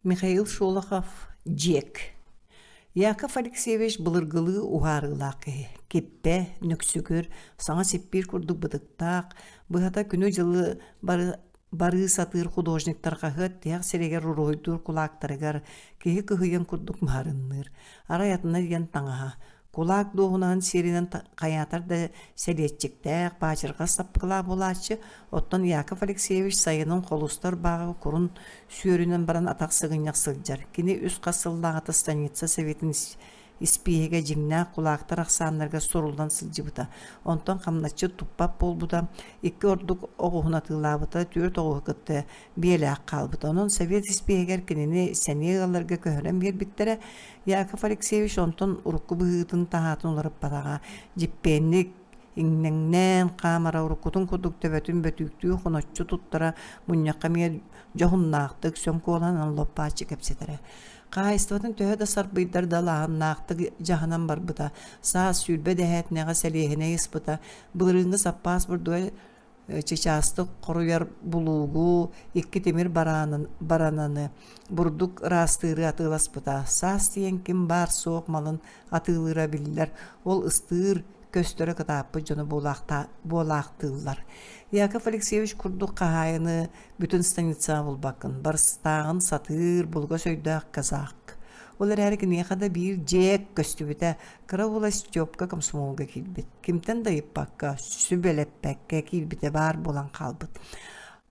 Михаил Шолохов «Дьиэк». Яков Алексеевич былыргылыы уһаарыылаах киһи. Киппэ, нүксүгүр, саҥа сиппиир курдук бытыктаах, быһата күнү-дьылы бары барыы сатыыр художниктар хаһыат тиһэх сиригэр уруһуйдуур кулаактарыгар киһи кыһыйан курдук маарынныыр. Арай атына диэн таҥаһа. Кулаак дуоһунаһын сиэринэн хайаатар да сэлиэччиктээх, баачырҕас саппыкылаах буолааччы, оттон Яков Алексеевич сайынын холустар бааҕы курун сүөрүнэн баран атах сыгынньах сылдьар. Кини үс хас сыллааҕыта станица советын испииһэгэ дьиҥнээх кулаактар ахсааннарыгар суруллан сылдьыбыта. Онтон хамначчыт туппат буолбута, икки ордук оҕуһун атыылаабыта, түөрт оҕуһу кытта биэлээх хаалбыта. Онон совет испииһэгэр кинини сэниэ ыалларга көһөрөн биэрбиттэрэ. Яков Алексеевич онтон урукку быһыытын-таһаатын уларыппатаҕа, дьиппиэнник иҥнэҥнээн хаамара уруккутун курдук төбөтүн бөтүүктүү хоноччу туттара, мунньахха эмиэ дьоһуннаахтык сөҥкуоланан лоппааччы кэпсэтэрэ. Хаһаайыстыбатын төһө да сарбыйдар далааһыннаахтык дьаһанан барбыта, саас 20 дэһээтинэҕэ сэлиэһинэй ыспыта, былырыыҥҥы саппаас бурдуга чычаастык хоруйар булуугу, икки тимир барананы, бурдук ыраастыыры атыыласпыта. Саас тиийэн ким баар-суох малын атыылыыра биллэр, ол ыстыыр көстөрө кытааппыт дьону буолаахтыыллар. Яков Алексеевич курдук хаһаайыны бүтүн станицаҕа булбаккын, барыстааҕын сатыыр, булугас өйдөөх казак. Ол эрээри киниэхэ да биир дьиэк көстүбүтэ, кыра уола Степка комсомолга киирбит. Кимтэн да ыйыппакка, сүбэлэппэккэ киирбитэ баар буолан хаалбыт.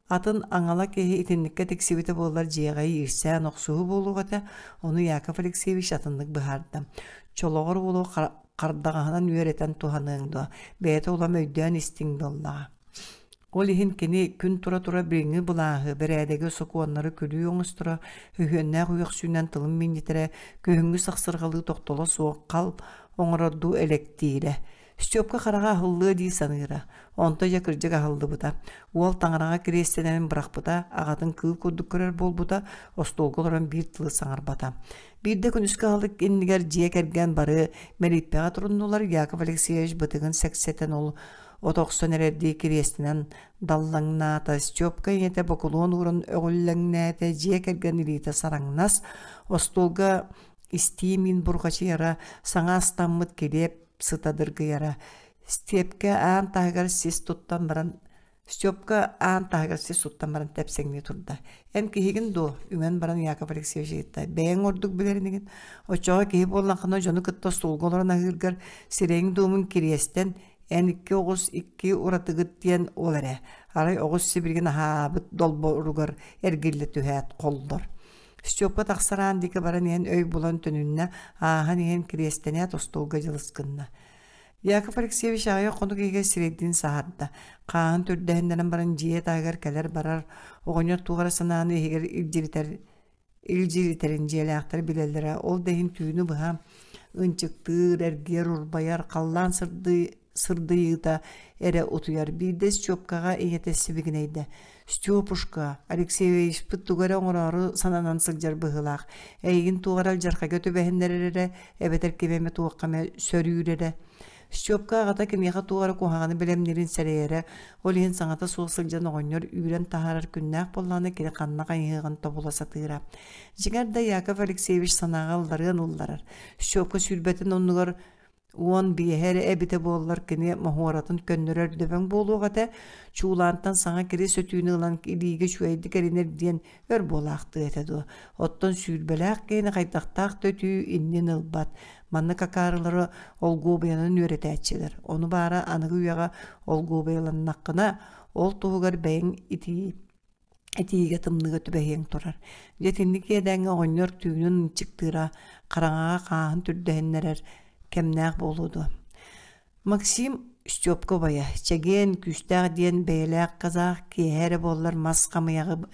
Атын аҥала киһи итинниккэ тиксибитэ буоллар дьиэҕэ иирсээн охсуһуу буолуох этэ, ону Яков Алексеевич атыннык быһаарда. Чолоҕор уолу хардаҕаһынан үөрэтэн туһаныаҥ дуо, бэйэтэ улам өйдөөн истиҥ буоллаҕа. Ол иһин кини күн тура-тура билиҥҥи былааһы, бэрээдэги, сокуоннары күлүү оҥосторо, өһүөннээх үөхсүүнэн тылын минньитэрэ, күһүҥҥү сахсырҕалыы тохтоло суох хал оҥорордуу элэктиирэ. Степка хараҕа аһыллыа дии саныыра. Онто дьэ кырдьык аһыллыбыта. Уол таҥараҕа кириэстэнэрин бырахпыта, аҕатын кыыл курдук көрөр буолбута, остуолга олорон биир тылы саҥарбата. Биирдэ күнүскү аһылык иннигэр дьиэ кэргэн бары мэлииппэҕэ туруннулар, Яков Алексеевич бытыгын сэксэтэн ол от охсон эрэрдии кириэстэнэн даллаҥнаата, Степка ийэтэ бокулуон ууран өҕүллэҥнээтэ, дьиэ кэргэн илиитэ сараҥнас, остуолга истии миин бурҕачыйара, саҥа астаммыт килиэп сыта дыргыйара. Степкэ аан таһыгар сис туттан баран Степка аан таһыгар сис туттан баран тэпсэҥнии турда. «Эн киһигин дуо?» үҥэн баран Яков Алексеевич ыйытта. «Бэйэҥ ордук билэр инигин. Оччоҕо киһи буоллаххына дьону кытта остуолга олорон аһыыргар сирэйиҥ дуомун кириэстэн, эн икки оҕус икки уратыгыт диэн ол эрэ. Арай оҕус сибилигин аһаабыт долборугар эргиллэ түһээт холлор. Степка тахсар аан диэки баран иһэн өй булан төнүннэ, ааһан иһэн кириэстэнээт остуолга дьылыс гынна. Яков Алексеевич аҕыйах хонук иһигэр сирэйдиин саһарда. Хааһын түрдэһиннэрэн баран дьиэ таһыгар кэлэр-барар, оҕонньор туох эрэ санааны иһигэр илдьиритэр илдьиритэрин дьиэлээхтэр билэллэрэ. Ол да иһин түүнү быһа ынчыктыыр, эргийэр-урбайар, халлаан сырдыы сырдыйыыта эрэ утуйар. Биирдэ Степкаҕа ийэтэ сибигинэйдэ: «Степушка, Алексеевичпыт тугу эрэ оҥороору сананан сылдьар быһыылаах. Эйигин туох эрэ алдьархайга түбэһиннэрэр эрэ, эбэтэр ким эмэ туохха эмэ сөрүүр эрэ». Степка аҕата киниэхэ туох эрэ куһаҕаны бэлэмниирин сэрэйэрэ, ол иһин саҥата суох сылдьан оҕонньор үүрэн таһаарар күннээх буоллаҕына кини ханна хайыһыаҕын тобула сатыыра. Дьиҥэр да Яков Алексеевич санааҕа ылларыан ылларар. Степка сүүрбэтин оннугар 15 эрэ эбитэ буоллар кини моһуоратын көннөрөр дөбөҥ буолуох этэ, чуулаантан саҥа кирис өтүүнү ылан илиигэ үчүгэйдик эринэр диэн өр буолаахтыа этэ дуо. Оттон сүүрбэлээх киһини хайдахтаах да өтүү иннин ылбат. Маннык акаарылары олгуобуйанан үөрэтээччилэр. Ону баара аныгы үйэҕэ олгуобуйаланнаххына, ол туһугар бэйэҥ итии Этиигэ тымныыга түбэһиэҥ турар. Дьэ итинник иэдээҥҥэ оҕонньор түүнүн ынчыктыыра, хараҥаҕа хааһын түрдэһиннэрэр кэмнээх буолуо дуо. Максим Степка убайа, чэгиэн, күүстээх диэн бэйэлээх казах киэһэ эрэ буоллар мас хамыйаҕы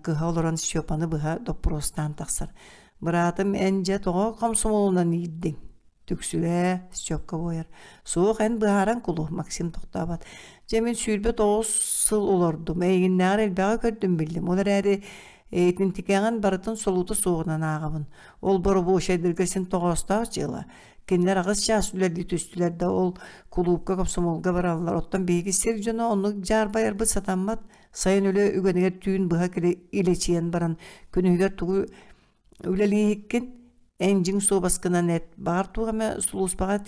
кыһа олорон Степаны быһа доппуруостаан тахсар. «Быраатым, эн дьэ тоҕо хомсомуолунан иирдиҥ?» Түксүлээ, Степка буойар. Суох, эн быһааран кулу, Максим тохтообот. Дьэ, мин 29 сыл олордум, эйигиннээҕэр элбэҕи көрдүм биллим. Ол эрээри Итинтикэҕин барытын солуута суоҕунан ааҕабын. Ол боробуочайдарга син тоҕоостоох дьыала. Кинилэр 8 чаас үлэлии түстүлэр да ол кулуупка комсомолга бараллар. Оттон биһиги сир дьоно оннук дьаарбайарбыт сатаммат. Сайын үлэ үгэнигэр түүн быһа илэчийэн баран күнүһүгэр тугу үлэлииһиккин эн дьиҥ суобаскынан эт. Баҕар туох эмэ сулууспаҕа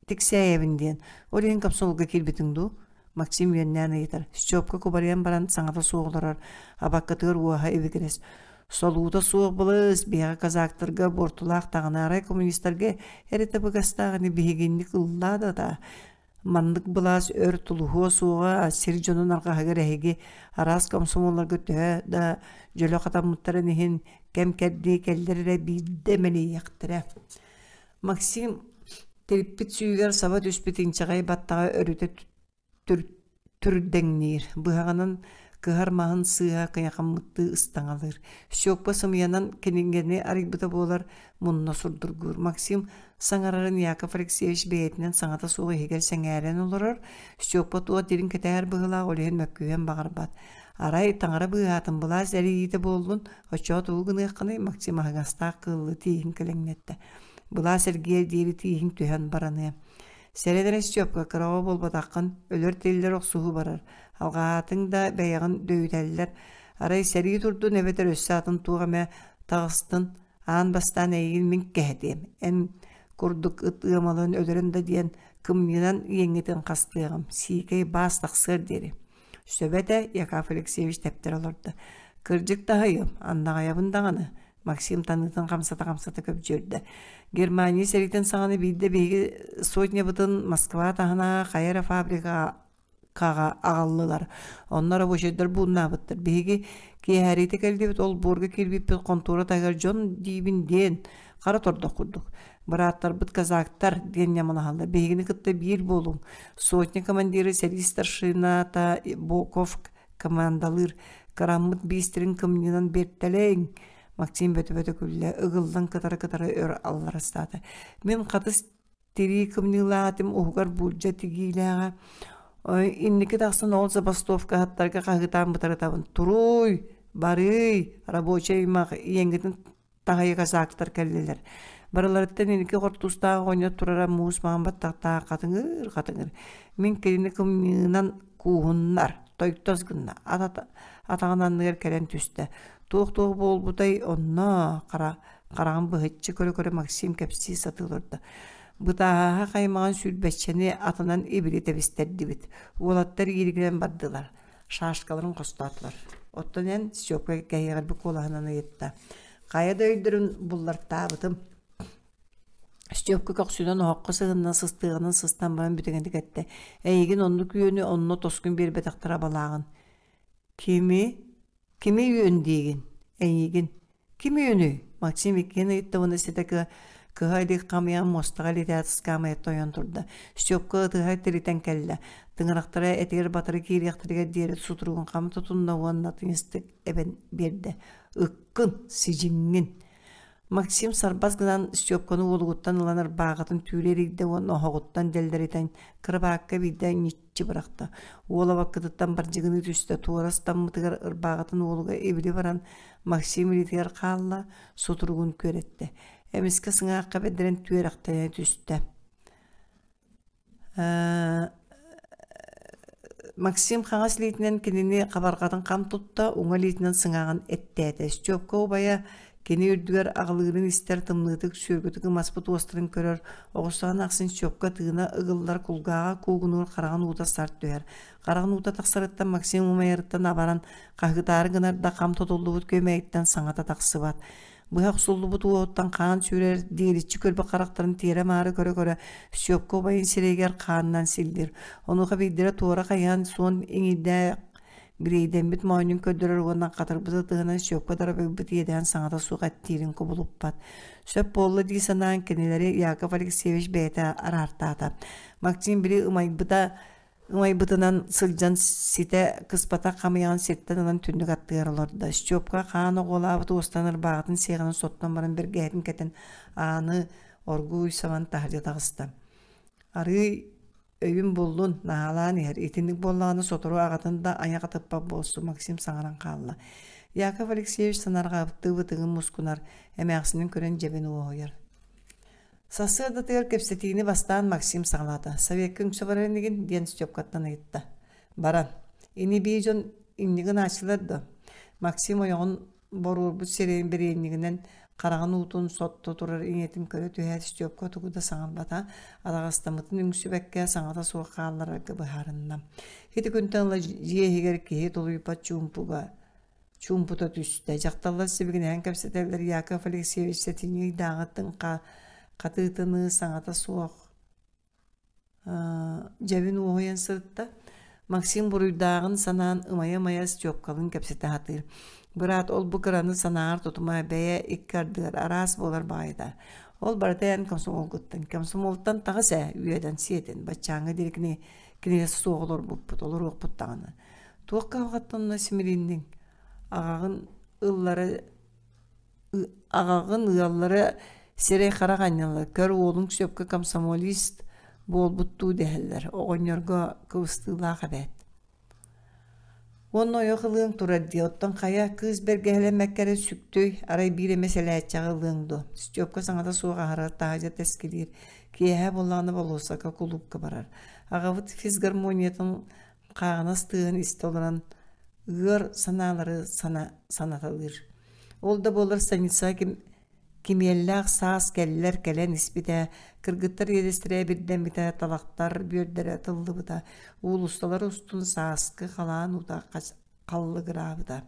тиксээйэбин диэн. Ол иһин комсомолга киирбитиҥ дуу? Максим үөннээн ыйытар. Степка кубарыйан баран саҥата суох олорор, абаккатыгар уоһа ибигирэс. Солуута суох былыс, биһиэхэ казактарга буортулаах даҕаны, арай коммунистарга эрэ табыгастаах ини биһигинник ыллаа да да. Маннык былаас өр тулуһуо суоҕа, сир дьонун арҕаһыгар эһиги араас комсомолларга төһө да дьөлө хатаммыттарын иһин кэм-кэрдии кэллэр эрэ биирдэ мэлийиэхтэрэ. Максим тириппит сүүгэр саба түспүт инчэҕэй баттаҕа өрүтэ түрдэҥниир, быһаҕынан кыһар маһын сыыһа кыйахаммыттыы ыстаҥалыыр. Степа сымыйанан кинигэни арыйбыта буолар, мунна сурдургуур. Максим саҥарарын Яков Алексеевич бэйэтинэн саҥата суох иһигэр сэҥээрэн олорор. Степа туох дириҥ кэтэһэр быһыылаах, ол иһин мөккүһүөн баҕарбат. Арай таҥара быыһаатын былаас эрийиитэ буоллун, оччоҕо тугу гыныаххыный, Максим аһыҥастаах кыыллыы тииһин кэлэҥнэттэ. Былаас эргийэр диэри тииһиҥ түһэн бараныа. Сэрэнэрэ Степка, кыраҕа буолбатаххын, өлөр-тиллэр охсуһуу барар. Алҕаһаатыҥ да бэйэҕин дөйүтэллэр. Арай сэрии турдун эбэтэр өссө атын туох эмэ таҕыстын, аан бастаан эйигин мин кэһэтиэм. Эн курдук ыт ыамаларын өлөрөн да диэн кымньынан иэҥҥитин хастыаҕым, сиикэй баас тахсыар диэри. Сөбө этэ, Яков Алексеевич тэптэрэ олордо. Кырдьык таһыйым, андаҕайабын даҕаны, Максим таныытын хамсата-хамсата көбдьүөрдэ. Германия сэриитин саҕана биирдэ биһиги сотнябытын Москва таһынааҕы хайа эрэ фабрикаҕа аҕаллылар. Онно рабочайдар бууннаабыттар. Биһиги киэһээриитэ кэллибит, ол буорга киирбиппит хонтуора таһыгар дьон диибин диэн хара тордох курдук. Бырааттарбыт казактар диэн ньамалаһаллар. Биһигини кытта биир буолуҥ. Сотня командира сэрии старшината Боков командалыыр. Кыраммыт биистэрин кымньынан биэртэлээҥ. Максим бөтө-бөтө күллэ, ыгыллан кытары-кытары өр алларастаата. Мин хатыс тирии кымньыылаах этим уһугар буулдьа тигиилээҕэ. Инники тахсан ол забастовкаһыттарга хаһыытаан бытарытабын. Туруй, барый, рабочай аймах иэҥҥитин таһыйа казактар кэллилэр. Барыларыттан инники хортуустаах оҕонньор турара муус маҥан баттахтаах хатыҥыр-хатыҥыр. Мин кинини кымньыынан кууһуннар, тойтос гынна, атаҕын анныгар кэлэн түстэ. Туох-туох буолбутай онно хара хараҕын быһыччы көрө-көрө Максим кэпсии сатыы олордо. Бытааһаһа хаймаҕын сүүрбэччэни атынан ибили тэбистэрдибит. Уолаттар ииригирэн бардылар. Шашкаларын хостоотулар. Оттон эн Степка кэһиэҕирбит куолаһынан ыйытта. Хайа да өйдөрүн буллартаабытым. Степка көхсүнэн оһоххо сыһынна сыстыаҕынан сыстан баран бүтэгэнтик эттэ. Эйигин оннук үөнү онно тоскун биэрбэтэхтэрэ абалааҕын. Кими? Кими үөн диигин? Эйигин. Ким үөнүй? Максим иккиэн ыйытта уонна ситэ кыһа илик хамыйан муостаҕа илитээт ыскаамайаттан ойон турда. Степка ытыһа тиритэн кэллэ. Тыҥырахтара этигэр батары киириэхтэригэр диэри сутуругун хам тутунна уонна тыйыстык эбэн биэрдэ. Ыккын, сидьиҥҥин. Максим сарбас гынан Степканы уолугуттан ылан ырбааҕытын түүрэ эрийдэ уонна оһоҕуттан дэллэритэн кырабаакка биирдэ ньиччи бырахта. Уола баккытыттан бардьыгыныы түстэ, туора ыстаммытыгар ырбааҕытын уолуга ибили баран Максим илиитигэр хаалла, сутуругун күөрэттэ. Эмискэ сыҥаахха бэрдэрэн түөрэхтэнэ түстэ. Максим хаҥас илиитинэн кинини хабарҕатын хам тутта, уҥа илиитинэн сыҥааҕын эттээтэ. Степка убайа кини үрдүгэр аҕылыырын истэр, тымныытык, сүөргүтүк ымаспыт уостарын көрөр, оҕустаҕын ахсын Степка тыына ыгыллар, кулгааҕа куугунуур, хараҕын уута сарт түһэр. Хараҕын уута тахсарыттан Максим умайарыттан абаран, хаһыытаары гынар да хам тутуллубут күөмэйиттэн саҥата тахсыбат. Быһа охсуллубут уоһуттан хаан сүүрэр, диэриччи көрбөх харахтарын тиэрэ-маары көрө-көрө, Степка убайын сирэйигэр хаанынан силлиир. Онуоха биирдэрэ туора хайыһан суон иҥиирдээх бириэйдэммит моонньун көрдөрөр уонна хатырбыт ытыһынан Степка дарабыйбыт иэдээн саҥата суох эттиирин кубулуппат. Сөп буолла дии санаан кинилэри Яков Алексеевич бэйэтэ араартаата. Максим били ымайбыта Ымайбытынан сылдьан ситэ кыспатах хамыйаҕын сиртэн ылан түннүк аттыгар олордо. Степка хаан оҕуолаабыт уостан ырбааҕытын сиэҕинэн соттон баран бэргэһэтин кэтэн ааны оргууй сабан таһырдьа таҕыста. Арыый өйүн буллун, наһаалаан иһэр. Итинник буоллаҕына сотору аҕатын да айах атыппат буолсу Максим саҥаран хаалла. Яков Алексеевич санаарҕаабыттыы бытыгын мускунар, эмээхсинин көрөн дьэбин уоһуйар. Сарсыардатыгар кэпсэтиини бастаан Максим саҕалаата. «Советка үҥсэ барар инигин?» диэн Степкаттан ыйытта. «Баран. Ини-бии дьон иннигин ааччылар дуо?» Максим ойоҕун боруорбут сирэйин бэриэнньигинэн хараҕын уутун сотто турар ийэтин көрө түһээт Степка тугу да саҥарбата, араҕастаммытын үҥсүбэккэ саҥата суох хаалларарга быһаарынна. Ити күнтэн ыла дьиэ иһигэр киһи тулуйбат чуумпуга чуумпута түстэ. Дьахталлар сибигинэһэн кэпсэтэллэр Яков Алексеевич сэтинньи ыйдааҕыттан хатыытыныы саҥата суох дьэбин уоһуйан сырытта. Максим буруйдааҕын санаан ымайа-ымайа Степкалыын кэпсэтэ сатыыр. Быраат ол-бу кыраны санааҕар тутума, бэйэ икки ардыгар араас буолар баҕайыта. Ол барыта эн комсомолгуттан. Комсомолтан таҕыс ээ, үөдэн сиэтин. Баччааҥҥа диэри кини кинигэсэ суох олорбуппут, олоруохпут даҕаны. Туох кыһалҕаттан онно симилинниҥ? Аҕаҕын ыллара аҕаҕын ыаллара сирэй-харах анньаллар, көр уолуҥ сөпкө комсомолист буолбуттуу дэһэллэр, оҕонньорго кыбыстыылаах эбээт. Уонна ойох ылыаҥ турар дии, оттон хайа кыыс бэргэһэлэммэккэ эрэ сүктүй, арай биир эмэ сэлээччэҕи ылыаҥ дуо? Степка саҥата суох аһарар, таһырдьа тэскилиир, киэһэ буоллаҕына болуоссакка кулуупка барар. Аҕабыт физгармониятын хааҕынас тыаһын истэ олорон ыар санаалары санаталыыр. Ол да буоллар станица ким кимиэллээх саас кэллэр кэлэн испитэ, кыргыттар иэдэстэрэ эбирдэммитэ, талахтар бүөрдэрэ тыллыбыта, уулуссалар устун сааскы халаан уута халлыгыраабыта.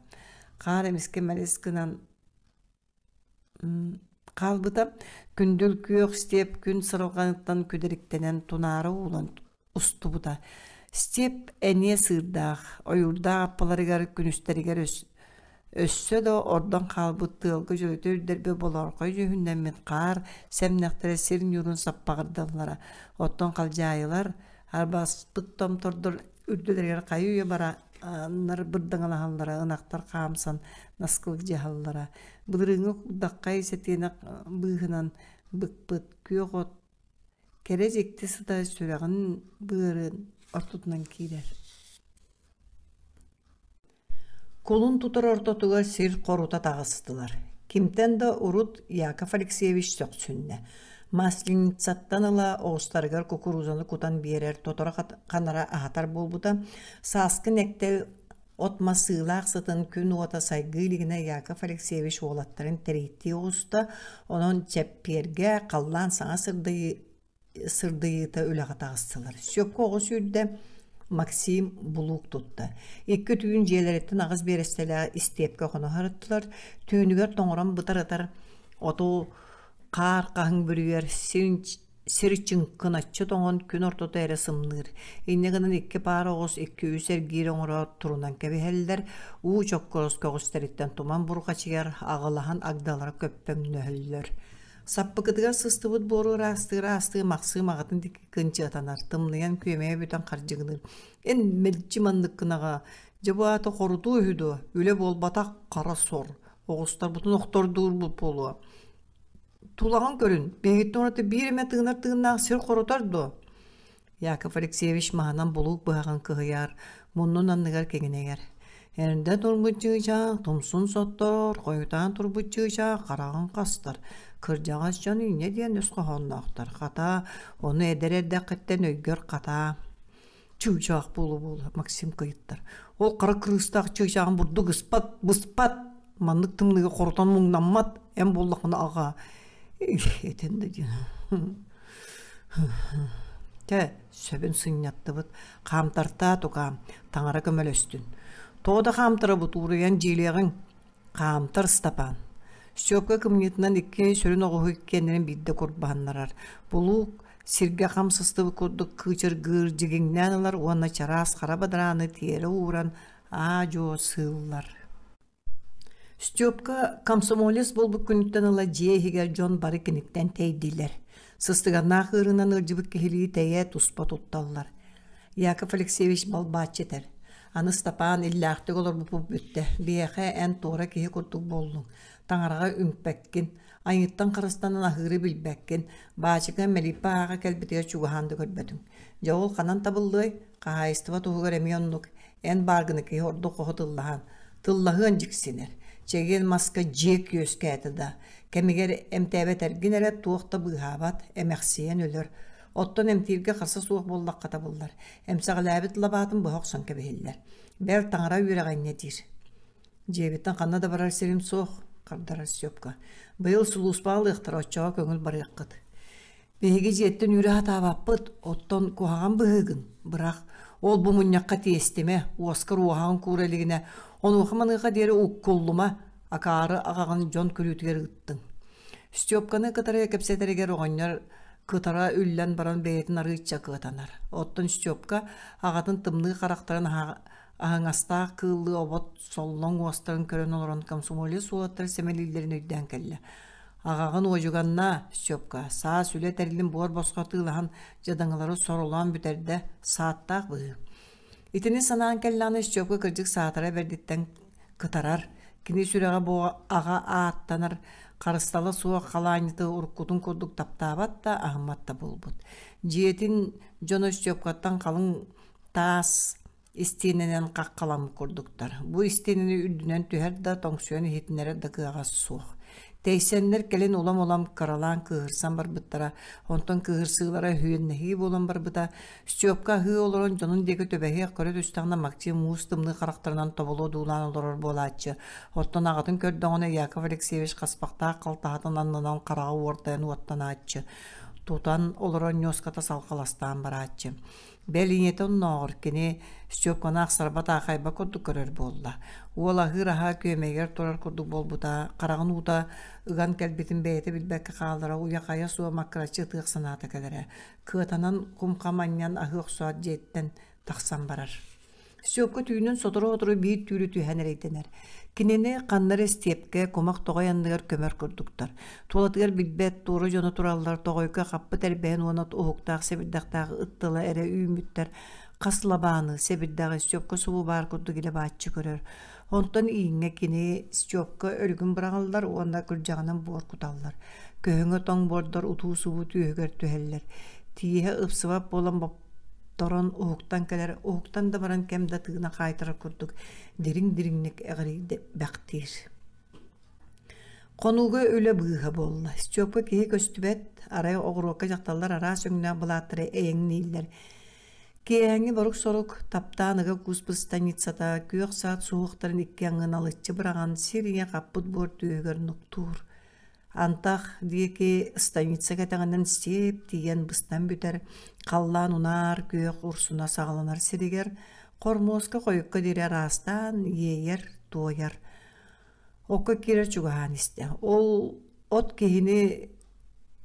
Хаар эмискэ мэлис гынан хаалбыта. Күндүл күөх степ күн сыралҕаныттан күдэриктэнэн тунаара уулан устубута. Степ эниэ сыырдаах, ойуурдаах аппаларыгар күнүстэригэр өссө да ордон хаалбыт тыалга дьөлүтэ үрдэрбит болоорхой дьүһүннэммит хаар сэмнэхтэрэ сир ньуурун саппаҕырдаллара. Оттон халдьаайылар арбаспыт томтордор үрдүлэригэр хайы-үйэ барааннар бырдаҥалаһаллара, ынахтар хаамсан наскылдьыһаллара. Былырыыҥҥы курдаххай сэтиэнэх быыһынан быкпыт күөх от кэрэ дьикти сыта сүрэҕин быарын ортотунан киирэр. Кулун тутар ортотугар сир хорута таҕыстылар. Кимтэн да урут Яков Алексеевич сөхсүннэ. Масленицаттан ыла оҕустарыгар кукурузаны кутан биэрэр, тоторо ханара аһатар буолбута. Сааскы нэктэл от-мас сыылаах сытын күн уота сайгыы илигинэ Яков Алексеевич уолаттарын тэрийтии оҕуста, онон чэппиэргэ халлаан саҥа сырдыйыы сырдыйыыта үлэҕэ таҕыстылар. Сүөккэ оҕо сүүрдэ, Максим булуук тутта. Икки түүн дьиэлэриттэн аҕыс биэрэстэлээх истиэпкэ хоно сырыттылар. Түүнүгэр тоҥорон бытарытар оту хаар хаһыҥ бүрүйэр, син сир чыҥкыначчы тоҥон күн ортото эрэ сымныыр. Инньэ гынан икки паара оҕус икки-үс эргиир оҥороот турунан кэбиһэллэр, уу чоккурас көҕүстэриттэн туман бурҕачыйар, аҕылаһан агдалара көппөҥнөһөллөр. Саппыкытыгар сыстыбыт буору ыраастыы-ыраастыы Махсыым аҕатын диэки кынчыатанар, тымныйан күөмэйэ бүтэн хардьыгыныыр: «Эн мэлдьи манныккын аҕаа, дьэ бу аата хорутуу үһү дуо, үлэ буолбатах хара сор, оҕустарбытын охтордуурбут буолуо. Тулаҕын көрүн, биһигиттэн ураты биир эмэ тыынар тыыннаах сир хорутар дуо?» Яков Алексеевич маһынан булуук быһаҕын кыһыйар, муннун анныгар киҥинэйэр. Эрдэ турбут чыычаах тумсун соттор, хойутаан турбут чыычаах хараҕын хастар. Кырдьаҕас дьон инньэ диэн өс хоһоонноохтор. Хата, ону эдэр эрдэххиттэн өйгөр хатаа. Чыычаах буола-буола Максим кыйыттар. Ол хара кырыыстаах чыычааҕын бурдук ыспат, быспат. Маннык тымныыга хорутан муҥнаммат. Эн буоллаххына аҕаа. Этэн да диэн. Чэ, сөбүн сынньаттыбыт, хаамтартаа тукаам, таҥара көмөлөстүн. Тоҕо да хаамтарабыт ууруйан дьиэлиэҕиҥ. Хаамтар Ыстапаан. Степка кымньыытынан икки сүрүн оҕуһу иккиэннэрин биирдэ курбаһыннарар. Булуук сиргэ хам сыстыбыт курдук кыычыргыыр дьигиҥнээн ылар уонна чараас хара бадарааны тиэрэ ууран аа-дьуо сыыллар. Степка комсомолец буолбут күнүттэн ыла дьиэ иһигэр дьон бары киниттэн тэйдилэр. Сыстыганнаах ыарыынан ыалдьыбыт киһилии тэйэ туспа тутталлар. Яков Алексеевич балбааччы этэр: «Аны Ыстапаан иллээхтик олорбуппут бүттэ. Биһиэхэ эн туора киһи курдук буоллуҥ. Таҥараҕа үҥпэккин, айыыттан харыстанан аһыыры билбэккин. Баачыка Мэлиппэ ааҕа кэлбитигэр чугаһаан да көрбөтүҥ. Дьэ ол ханан табыллыай? Хаһаайыстыба туһугар эмиэ оннук. Эн бааргына киһи ордук хоһу тыллаһан. Тыллаһыан дьиксинэр. Чэгиэн маска дьиэк үөскээтэ да, кэмигэр эмтээбэтэргин эрэ туох да быыһаабат, эмэхсийэн өлөр. Оттон эмтииргэ харса суох буоллахха табыллар. Эмсэҕэлээбит лабаатын быһа охсон кэбиһиллэр. Бэл таҥара үөрэҕэ инньэ диир. Дьиэбиттэн ханна да барар сирим суох, хардарар Степка. Быйыл сулууспаҕа ылыахтара, оччоҕо көҥүл барыаххыт. Биһиги дьиэттэн үүрэ сатаабаппыт, оттон куһаҕан быһыыгын бырах. Ол бу мунньахха тиэстимэ, уоскар уоһаҕын куура илигинэ, онуоха-маныаха диэри уккуллума, акаары аҕаҕын дьон күлүүтүгэр ыыттыҥ. Степканы кытары кэпсэтэригэр оҕонньор кытара үллэн баран бэйэтин арыычча кыатанар. Оттон Степка аҕатын тымныы харахтарын аһаҥастаах кыыллыы обот соллоҥ уостарын көрөн олорон комсомолец уолаттар сэмэлииллэрин өйдөөн кэллэ. Аҕаҕын уодьуганнаа, Степка, саас үлэ тэрилин буор босхо атыылаһан дьадаҥылары соролоон бүтэрдэ, сааттаах быһыы. Итини санаан кэллэҕинэ Степка кырдьык саатара бэрдиттэн кытарар, кини сүрэҕэ бу аҕа ааттанар харыстала суох халаанньыты уруккутун курдук таптаабат да, аһыммат да буолбут. Дьиэтин дьоно Степкаттан халыҥ таас истиэнэнэн хаххаламмыт курдуктар. Бу истиэнэни үрдүнэн түһэр да, тоҥсуйан иһитиннэрэр да кыаҕа суох. Тэйсэннэр кэлин улам-улам кыралаан кыыһырсан барбыттара, онтон кыыһырсыылара өһүөннэһии буолан барбыта. Степка аһыы олорон дьонун диэки түбэһиэх көрө түстэҕинэ Максим муус тымныы харахтарынан тобулу одуулаан олорор буолааччы. Оттон аҕатын көрдөҕүнэ Яков Алексеевич хаспахтаах халтаһатын аннынан хараҕа уордайан уоттанааччы. Тутан олорон ньуоската салҕаластаан барааччы. Бэл ийэтэ оннооҕор кини Степканы ахсарбат аахайба курдук көрөр буолла. Уол аһыыр аһа күөмэйигэр турар курдук буолбута, хараҕын уута ыган кэлбитин бэйэтэ билбэккэ хаалара, уйа-хайа суох маккыраччы ытыах санаата кэлэрэ. Кыатанан кум-хам анньан аһыы охсоот дьиэттэн тахсан барар. Степка түүнүн сотору-сотору биир түүлү түһэн эрэйдэнэр. Кинини ханна эрэ истиэпкэ, кумах тоҕой анныгар көмөр курдуктар. Тулатыгар билбэт, туора дьоно тураллар, тоҕойго хаппыт эрбэһин уонна уһуктаах сэбирдэхтээх ыт тыла эрэ үүммүттэр. Хас лабааны, сэбирдэҕи Степка субу баар курдук илэ бааччы көрөр. Онтон ииҥҥэ кини Степка өлүгүн быраҕаллар уонна күрдьэҕинэн буор куталлар. Көһөҥө тоҥ буордар утуу-субуу түөһүгэр түһэллэр. Тииһэ ыпсыбат буолан торон уһуктан кэлэр, уһуктан да баран кэм да тыына хаайтарар курдук дириҥ-дириҥник эҕирийбэхтиир. Хонууга үлэ быыһа буолла. Степа киһи көстүбэт, арай оҕуруокка дьахталлар араас өҥнөөх былааттары эйэҥнииллэр. Киэһээҥҥи борук-сорук, таптаан ыга кууспут станицата күөх саат суһуохтарын икки аҥы налыччы быраҕан сир ийэ хаппыт буор түөһүгэр нуктуур. Антах диэки станица кэтэҕинэн сиэп тиийэн быстан бүтэр, халлаан унаар күөх урсуна саҕаланар сиригэр хормуоска хойукка диэри араастаан иэйэр, туойар. Окко киирэр чугаһаан истэ. Ол от киһини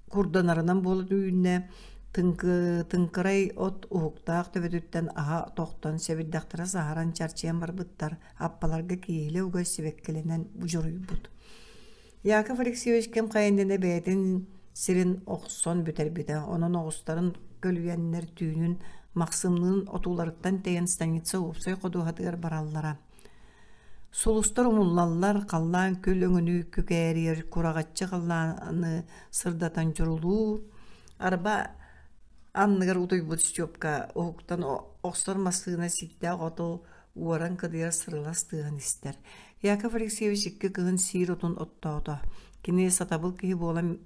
курданарынан буола үүннэ, тыҥкырай от уһуктаах төбөтүттэн аһа тохтон сэбирдэхтэрэ саһаран чарчыйан барбыттар, аппаларга кииһилэ уга сибэккилэнэн будьуруйбут. Яков Алексеевич кэм хайа иннинэ бэйэтин сирин охсон бүтэрбитэ, онон оҕустарын көлүйэннэр түүнүн Махсымныын отууларыттан тэйэн станица уопсай ходуһатыгар бараллара. Сулустар умуллаллар, халлаан күл өҥүнүү күкээрийэр, кураҕаччы халлааны сырдатан дьурулуур. Арба анныгар утуйбут Степка уһуктан охсор массыына сииктээх оту уоран кыдыйар сырылас тыаһын истэр. Яков Алексеевич икки кыһын сиир отун оттоото. Кини сатабыл киһи буолан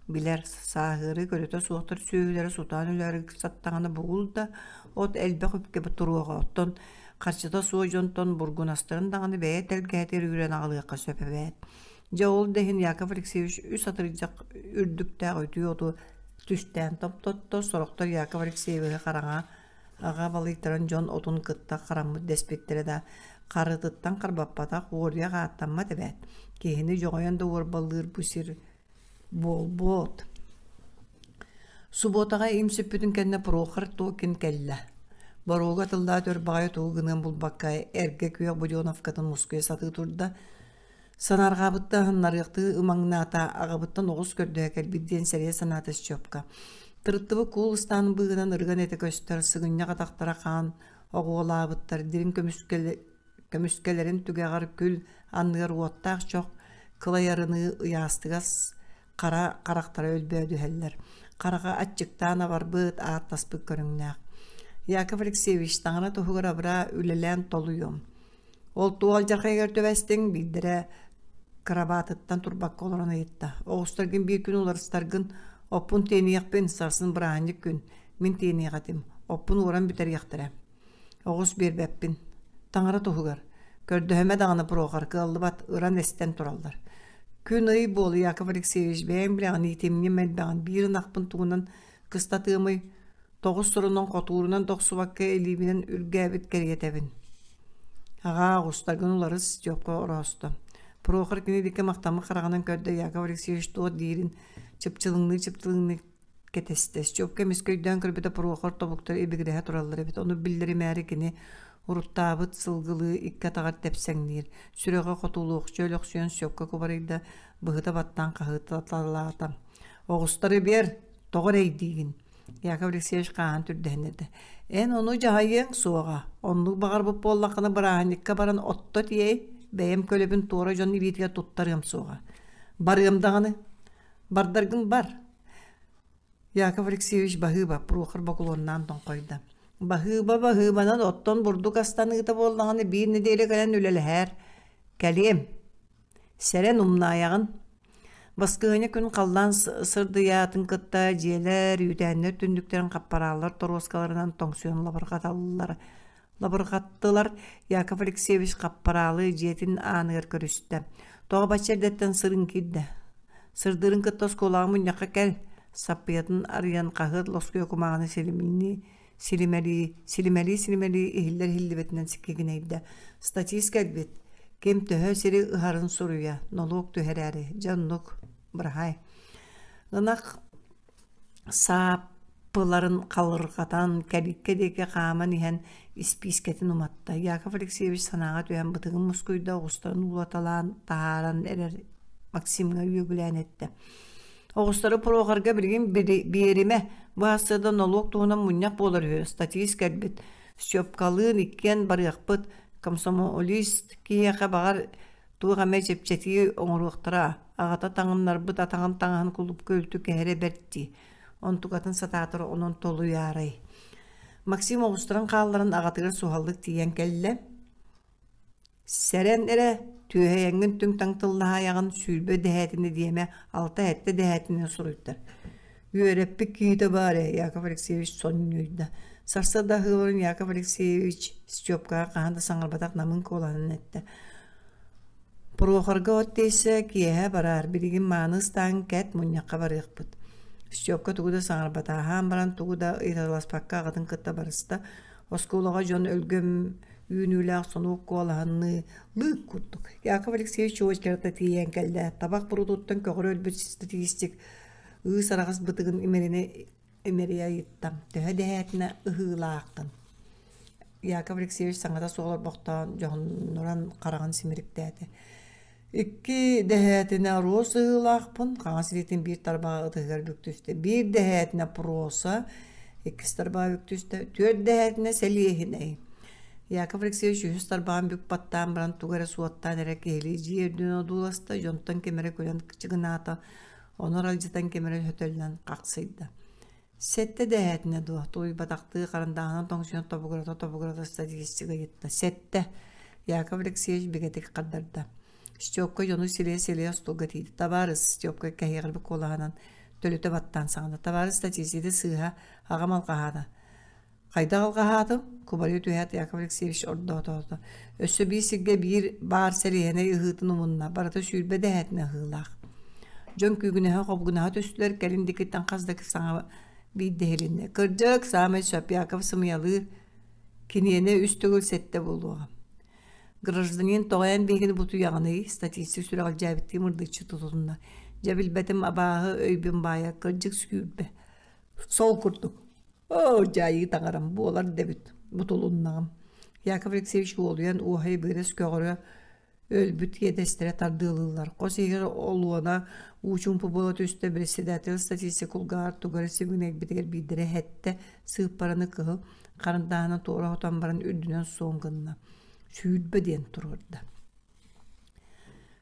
билэр, сааһыары көрүтэ суохтар сүөһүлэрэ сутаан өлөөрү саттаҕына бугул да от элбэх үпкэ туруоҕа, оттон харчыта суох дьонтон бургунастарын даҕаны бэйэ тэлгэһэтигэр үүрэн аҕалыахха сөп эбээт. Дьэ ол да иһин Яков Алексеевич үс атырдьах үрдүктээх үтүө оту түстээн томтотто, сорохтор Яков Алексеевиһы хараҥа Аҕа балыйтаран дьон отун кытта хараммыт дэспиттэрэ да, харытыттан харбаппатах уоруйах ааттаммат эбээт. Киһини дьоҕойон да уорбалыыр бу сир буолбуот. Субуотаҕа им сүппүтүн кэннэ Прохор Токин кэллэ. Боруога атыллаат өр баҕайы тугу гыныан булбакка эргэ күөх буденовкатын мускуйа сатыы турда. Санаарҕаабытта аһыннарыахтыы ымаҥнаата, аҕабыттан оҕус көрдөһө кэлбит диэн сэрэйэ санаата Степка. Тырыттыбыт куул ыстаан быыһынан ырыган этэ көстөр, сыгынньах атахтара хаан оҕуолаабыттар, дириҥ көмүскэлэрин түгэҕэр күл анныгар уоттаах чох кылайарыныы ыйаастыгас хара харахтара өлбөөдүһэллэр. Хараҕа аччыктаан абарбыт, ааттаспыт көрүҥнээх. Яков Алексеевич таҥара туһугар абыраа үлэлээн толуйуом. Ол туох алдьархайыгар түбэстиҥ, биирдэрэ кырабаатыттан турбакка олорон ыйытта. Оҕустаргын биир күн уларыстаргын, оппун тиэниэхпин, сарсын бырааһынньык күн, мин тиэниэх этим, оппун уоран бүтэриэхтэрэ. Оҕус биэрбэппин. Таҥара туһугар. Көрдөһүмэ даҕаны Прохор, кыаллыбат, ыран эстэн тураллар. Күн-ый буол, Яков Алексеевич, бэйэҥ билэҕин иитимньим элбэҕин, биир ынахпын тугунан кыстатыамый, тоҕус сурунан хотуурунан тохсубакка илиибинэн үргээбит кэриэтэбин. Аҕаа, оҕустаргын уларыс, Степка ороосто. Прохор кини диэки махтаммыт хараҕынан көрдө Яков Алексеевич туох диирин чыпчылыҥныы-чыпчылыҥныы кэтэстэ. Степка эмискэ өйдөөн көрбүтэ Прохор тобуктара ибигирэһэ тураллар эбит. Ону биллэримээри кини уруттаабыт сылгылыы икки атаҕар тэпсэҥниир. Сүрэҕэ хотулуохча өлөхсүйэн Степка кубарыйда, быһыта баттаан хаһыыталаата. «Оҕустары биэр, тоҕо эрэйдиигин?» Яков Алексеевич хааһын түрдэһиннэрдэ. «Эн ону дьаһайыаҥ суоҕа. Оннук баҕарбыт буоллаххына бырааһынньыкка баран отто тиэй, бэйэм көлөбүн туора дьон илиитигэр туттарыам суоҕа. Барыам даҕаны. Бардаргын бар». Яков Алексеевич баһыыба, Прохор бокулуоннаан тоҥхойдо. «Баһыыба баһыыбанан оттон бурдук астаныыта буоллаҕына биир нэдиэлэ кэлэн үлэлэһээр. Кэлиэм. Сэрэн умнаайаҕын. Баскыһыанньа күн халлаан сырдыйаатын кытта дьиэлэр, үүтээннэр түннүктэрин хаппарааллар торуоскаларынан тоҥсуйан лабырҕаталлар. Лабырҕаттылар Яков Алексеевич хаппараалы дьиэтин ааныгар көрүстэ. Тоҕо бачча эрдэттэн сырын киирдэ. Сырдыырын кытта оскуолаҕа мунньахха кэл, саппыйатын арыйан хаһыат лоскуйа кумааҕыны силимнии силимэлии, силимэлии-силимэлии иһиллэр иһиллибэтинэн сиккигинэйдэ. Статист кэлбит. Ким төһө сири ыһарын суруйа, нолуок түһэрээри. Дьэ оннук, быраһаай. Ынах сааппыларын халырҕатан, кэликкэ диэки хааман иһэн испиискэтин уматта. Яков Алексеевич санааҕа түһэн бытыгын мускуйда, оҕустарын уулаталаан таһааран эрэр Максимҥа үөгүлээн эттэ. Оҕустары Прохорга билигин биэримэ, бу сарсыарда нолуок туһунан мунньах буолар үһү, статист кэлбит. Степкалыын иккиэн барыахпыт, комсомолист киһиэхэ баҕар туох эмэ чэпчэтии оҥоруохтара, аҕата таҥыннарбыт атаҕын таҥаһын кулуупка үлтү кэһэрэ бэрт дии, онтукатын сатаатар онон толуйаарай. Максим оҕустаран хаалларан аҕатыгар суһаллык тиийэн кэллэ. Сэрэн эрэ, түөһэйэҥҥин түҥ-таҥ тыллаһаайаҕын 20 дэһээтинэ диэмэ, алта-сэттэ дэһээтинэ суруйтар. Үөрэппит киһитэ баар ээ, Яков Алексеевич сонньуйда. Сарсыарда аһыыларын Яков Алексеевич Степкаҕа хаһан да саҥарбатах намыын куолаһынан эттэ. Прохорга от тиэйсэ, киэһэ бараар, билигин мааны ыстаан кэт, мунньахха барыахпыт. Степка тугу да саҥарбата, аһаан баран тугу да ыйыталаспакка аҕатын кытта барыста. Оскуолаҕа дьон өлгөм үүнүүлээх сонуок куолаһыныы лыык курдук. Яков Алексеевич очерта тиийэн кэллэ. Табах бурутуттан көҕөрө өлбүт статистик ыыс араҕас бытыгын имэринэ имэрийэ ыйытта. Төһө дэһээтинэ ыһыылааххын? Яков Алексеевич саҥата суох олорбохтоон дьоһуннуран хараҕын симириктээтэ. Икки дэһээтинэ оруос ыһыылаахпын, хаҥас илиитин биир тарбаҕа ытыһыгар бүк түстэ. Биир дэһээтинэ проса, иккис тарбаҕа бүк түстэ. Түөрт дэһээтинэ сэлиэһинэй. Яков Алексеевич үһүс тарбаҕын бүк баттаан баран тугу эрэ суоттаан эрэ киһилии дьиэ үрдүнэн одууласта, дьонтон ким эрэ күлэн кычыгынаата, ону аралдьытан ким эрэ сөтөллөн хахсыйда. Сэттэ дэһээтинэ дуо, тулуйбатахтыы харандааһынан тоҥсуйан тобугурата-тобугурата статистика ыйытта. Сэттэ, Яков Алексеевич бигэтик хардарда. Степка дьону силийэ-силийэ остуолга тиийдэ. Табаарыс, Степка кэһиэҕирбит куолаһынан төлүтэ баттаан саҥарда. Табаарыс статистика сыыһа, аҕам алҕаһаата. Хайдах алҕаһаатым? Кубарыйа түһээт Яков Алексеевич ордоотоото. Өссө биир сиргэ биир баар сэлиэһинэй ыһыытын умунна, барыта 20 дэһээтинэ ыһыылаах. Дьон күүгүнэһэ-хобугунаһа түстүлэр, кэлин диэкиттэн хас да саҥа биирдэ иһилиннэ. Кырдьык, саамай сөп, Яков сымыйалыыр. Киниэнэ үс төгүл сэттэ буолуоҕа. Гражданин тоҕо эн биһигини бутуйаҕыный? Статистик сүрэҕэлдьээбиттии мырдыччы тутунна. Дьэ билбэтим абааһы өйбүн баайа, кырдьык сүүрбэ. Сол курдук. Оо, дьайыы таҥарам буолар да эбит, бутулуннаҕым. Яков Алексеевич уолуйан уоһай быырас көҕөрө өлбүт иэдэстэрэ тардыалыыллар. Хос иһигэр олуона уу чуумпу буола түстэ, председатель статистика кулгааҕар тугу эрэ сибигинэйбитигэр биирдэрэ эһэттэ, сыыппараны кыһыл харандааһынан туора хотон баран үрдүнэн суон гынна. 20 диэн туруорда.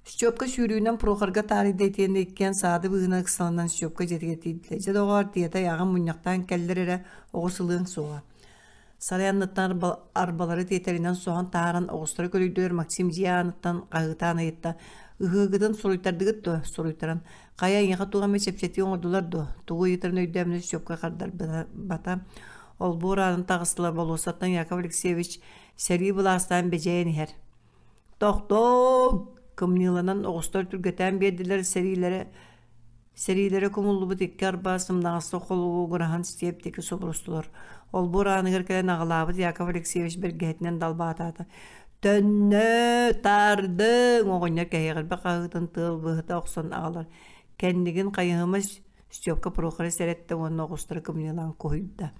Степка сүүрүүнэн Прохорга таарыйда итиэннэ иккиэн саады быыһынан ыксаланан Степка дьиэтигэр тиийдилэр. Дьэ доҕоор, тиэтэй аҕам мунньахтаан кэллэр эрэ, оҕус ылыаҥ суоҕа. Сарай анныттан арбалары тиэтэлинэн соһон таһааран оҕустары көлүйдүлэр Максим дьиэ ааныттан хаһыытаан ыйытта: «Ыһыыгытын суруйтардыгыт дуо?» Суруйтаран: «Хайа эйиэхэ туох эмэ чэпчэтии оҥордулар дуо?» Тугу ыйытарын өйдөөмүнэ Степка хардарбата. Олбуор аанын таҕыстылар болуоссаттан Яков Алексеевич сэрии былаастаан бэдьэйэн иһэр. «Тохтооҥ!» Кымньыыланан оҕустар түргэтээн биэрдилэр сэриилэрэ Сэриилэрэ кумуллубут икки арба сымнаҕастык холугураһан сиэп диэки субурустулар. Олбуор ааныгар кэлэн аҕалаабыт Яков Алексеевич бэргэһэтинэн далбаатаата. «Төннө тардыҥ!» оҕонньор кэһиэҕирбэх хаһыытын тыал быһыта охсон аҕалар. Кэннигин хайыһыма Степка Прохоры сэрэттэ уонна оҕустары кымньыылаан куһуйда.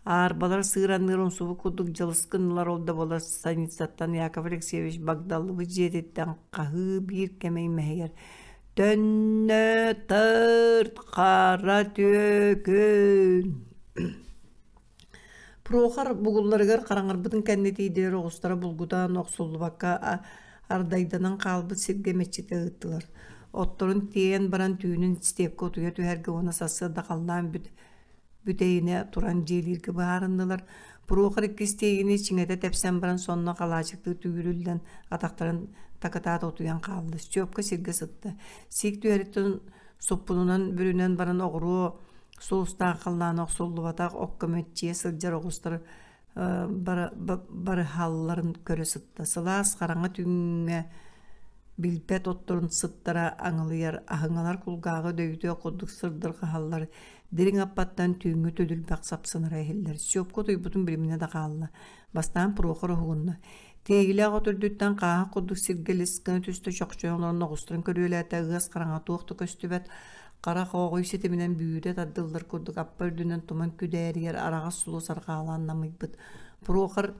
Аарбалар сыыранныыр умсубут курдук дьылыс гыннылар ол да буоллар станицаттан Яков Алексеевич багдаллыбыт дьиэтиттэн хаһыы биир кэмэй мэһийэр «Төннө тырт хара түөкүн!» Прохор бугулларыгар хараҥарбытын кэннэ тиийдилэр оҕустара булгутан охсуллубакка ардайданан хаалбыт сиргэ мэччитэ ыыттылар. Отторун тиэйэн баран түүнүн степкэ утуйа түһэргэ уонна сарсыарда халлаан бүт бүтэйинэ туран дьиэлииргэ быһаарыннылар. Прохор иккис тиэйиини чиҥэтэ тэпсэн баран сонно халаачыктыы түүрүллэн атахтарын такытаат утуйан хаалла. Степка сиргэ сытта. Сиик түһэриттэн суппунунан бүрүнэн баран оҕуруо сулустаах халлаана охсуллубатах окко мэччийэ сылдьар оҕустар барыһалларын көрө сытта. Сылаас хараҥа түүҥҥэ билбэт отторун сыттара аҥылыйар, аһыҥалар кулгааҕы дөйүтүөх курдук сырдырҕаһаллар, Дириҥ аппаттан түүҥҥү түлүрбэх сапсынара иһиллэр. Степка утуйбутун билиминэ да хаалла. Бастаан Прохор уһугунна. Тиэйилээх от үрдүттэн хааһах курдук сиргэ лис гына түстэ чохчойон олорон оҕустарын көрүөлээтэ ыас хараҥа туох да көстүбэт. Хара хооҕуй ситиминэн бүүрэ тардыллар курдук аппа үрдүнэн туман күдээрийэр араҕас сулус арҕаалаан намыйбыт. Прохор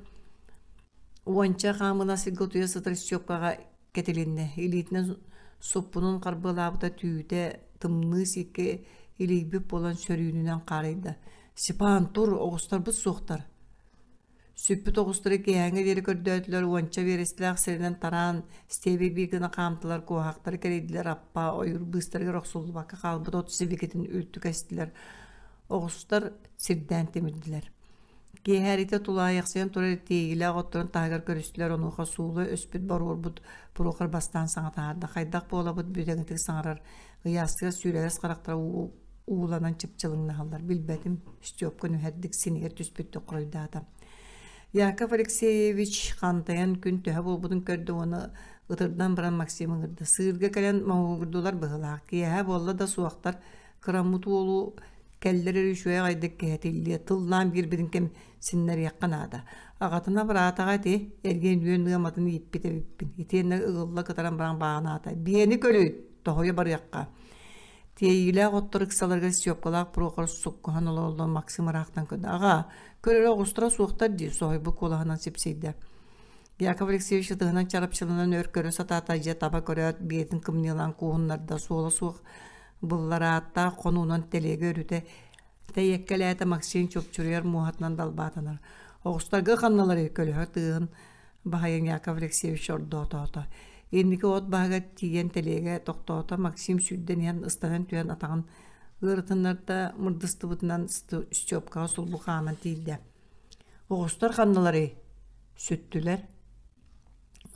уонча хаамына сиргэ утуйа сытар Степкаҕа кэтилиннэ, илиитинэн суппунун харбыалаабыта түүтэ тымныы сииккэ илийбит буолан сөрүүнүнэн хаарыйда. «Степан, тур, оҕустарбыт суохтар» Сүппүт оҕустары киэһээҥҥэ диэри көрдөөтүлэр, уонча биэрэстэлээх сиринэн тараан, стеби биир гына хаамтылар, куоһахтары кэрийдилэр, аппа, ойуур быыстарыгар охсуллубакка хаалбыт от сибикитин үлтү кэстилэр. Оҕустар сирдээн тимирдилэр. Киэһээритэ тулаайахсыйан турар тиэйиилээх отторун таһыгар көрүстүлэр, онуоха суула өспүт боруорбут Прохор бастаан саҥа таһаарда. Хайдах буолабыт бүтэҥитик саҥарар, ыйаастыгар сүүрэлэс харахтара ууланан чыпчылыҥнаһаллар. Билбэтим, Степка нүһэрдик синигэр түспүттүк хоруйдаата. Яков Алексеевич хантайан күн төһө буолбутун көрдө уонна ытырдан баран Максим ыҥырда. Сыырга кэлэн моһуогурдулар быһыылаах. Киэһэ буолла да суохтар. Кыраммыт уолу Кэллэр эрэ үчүгэй аҕайдык кэһэтиллиэ, тыллаан биэрбитин кэм синнэриэххэ наада. Аҕатына быраатаҕа ити, эргиэн үөн ыаматын ииппит эбиппин. Итиэннэ ыгылла кытаран баран баанаата. Биэни көрүй, тоһуйа барыахха. Тиэйиилээх оттор ыксаларыгар Степкалаах Прохор суккуһан олороллор Максим ыраахтан көрдө. Аҕаа, көрөрө оҕустара суохтар дии, соһуйбут куолаһынан сипсийдэ. Яков Алексеевич ытыһынан чарапчыланан өр көрө сатаата, дьэ таба көрөөт, биэтин кымньыылаан кууһуннарда, суола суох Былларааттаах хонуунан тэлиэгэ өрүтэ тэйиэккэлээтэ Максим чупчуруйар муоһатынан далбаатанар. Оҕустарга ханналарый көлөһө тыаһын баһыйан Яков Алексеевич ордоотоото. Инники от баһыгар тиийэн тэлиэгэ тохтоото. Максим сүүрдэн иһэн ыстанан түһэн атаҕын ыарытыннарда мырдыстыбытынан Степкаҕа сулбу хааман тиийдэ. Оҕустар ханналарый? Сүттүлэр.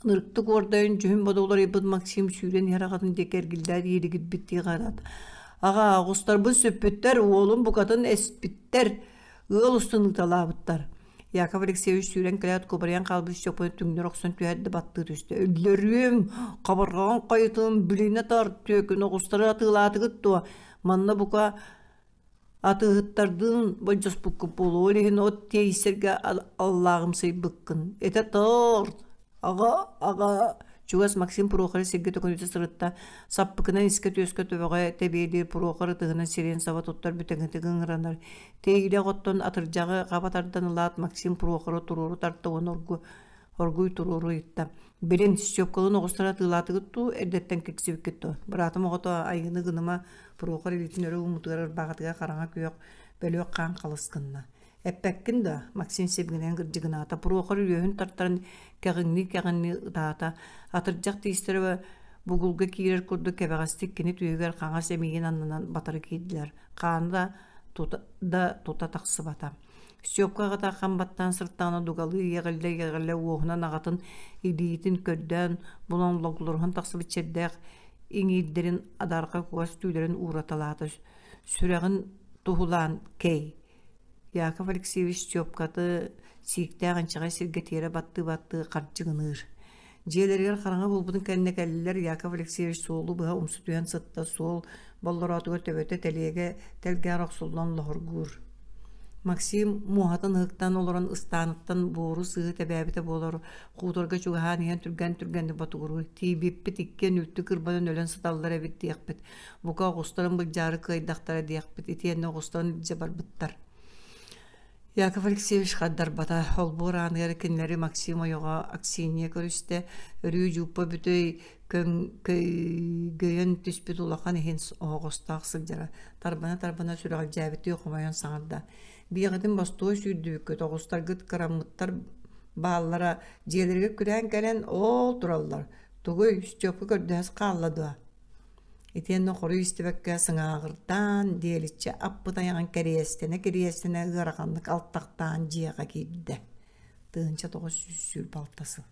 Ынырыктык уордайан дьүһүн бодолоруйбут Максим сүүрэн иһэр аҕатын диэки эргиллээт ииригирбиттии хараат: «Аҕаа, оҕустарбын сүппүттэр, уолум букатын эспиттэр, ыал устун ыыталаабыттар». Яков Алексеевич сүүрэн кэлээт кубарыйан хаалбыт Степаны түҥнэри охсон түһэрдэ баттыы түстэ: «Өллөрүөм, хабарҕаҕын хайытын, билинэ тар, түөкүн оҕустары атыылаатыгыт дуо? Манна бука Атыыһыттардыын болдьоспуккут буолуо, ол иһин от тиэйсэргэ аллааҕымсыйбыккын. Этэ торт! Аҕа, аҕа! Чугас Максим Прохоры сиргэ төкүнүтэ сырытта, саппыкынан искэ-түөскэ төбөҕө тэбиэлиир Прохор ытыһынан сирэйин саба туттар бүтэҥитик ыҥыранар. Тиэйилээх оттон атырдьаҕы хаба тардан ылаат Максим Прохору туруору тарта уонна оргу оргуй туруору ыйытта. Билин, Степкалыын оҕустара атыылаатыгыт дуу, эрдэттэн киксибиккит дуо? Быраатым оҕото айыыны гыныма Прохор илиитин өрө ууммутугар ырбаахытыгар хараҥа күөх бөлүөх хаан халыс гынна. Эппэккин да, Максим сибигинэйэн кырдьыгынаата. Прохор үөһүн тартаран кэҕиҥнии-кэҕиҥнии ытаата. Атырдьах тиистэрэ бугулга киирэр курдук кэбэҕэстик кини түөһүгэр хаҥас эмиийин аннынан батары киирдилэр. Хаана да тута, да тута тахсыбата. Степка аҕата хам баттаан сырыттаҕына дугалыы иэҕиллэ-иэҕиллэ уоһунан аҕатын илиитин көрдөөн булан логлоруһан тахсыбыт чэрдээх иҥиирдэрин адарҕа кугас түүлэрин уураталаата сүрэҕин туһулаан кэй Яков Алексеевич Степкаты сииктээх инчэҕэй сиргэ тиэрэ баттыы-баттыы хардьыгыныыр. Дьиэлэригэр хараҥа буолбутун кэннэ кэллилэр Яков Алексеевич суолу быһа умсу түһэн сытта, суол боллороотугар төбөтө тэлиэгэ тэлгээр охсуллан лоһургуур. Максим муоһатын ыһыктан олорон ыстааныттан буору сыыһы тэбээбитэ буолар, хуторга чугаһаан иһэн түргэн-түргэнник ботугуруур. Тиийбиппит иккиэн үлтү кырбанан өлөн сыталлар эбит диэхпит. Бука оҕустарын былдьаары кыайдахтара диэхпит, итиэннэ оҕустарын илдьэ барбыттар. Яков Алексеевич хардарбата, холбуур ааныгар кинилэри Максим ойоҕо Аксинья көрүстэ, өрүү дьууппа бүтэй көйгөйөн түспүт улахан иһин оһоҕостоох сылдьара, тарбана-тарбана сүрэҕэлдьээбиттии хомойон саҥарда: «Биэҕитин бостуой сүүрдүбүккүт, оҕустаргыт кыраммыттар бааллара, дьиэлэригэр күрээн кэлэн оол тураллар, тугуй, Степка көрдөһө хаалла дуо?» Итиэннэ хоруй истибэккэ сыҥааҕырдаан, диэличчи аппыт айаҕын кэриэстэнэ-кэриэстэнэ ыараханнык алтахтаан дьиэҕэ киирдэ. 1926 сыл.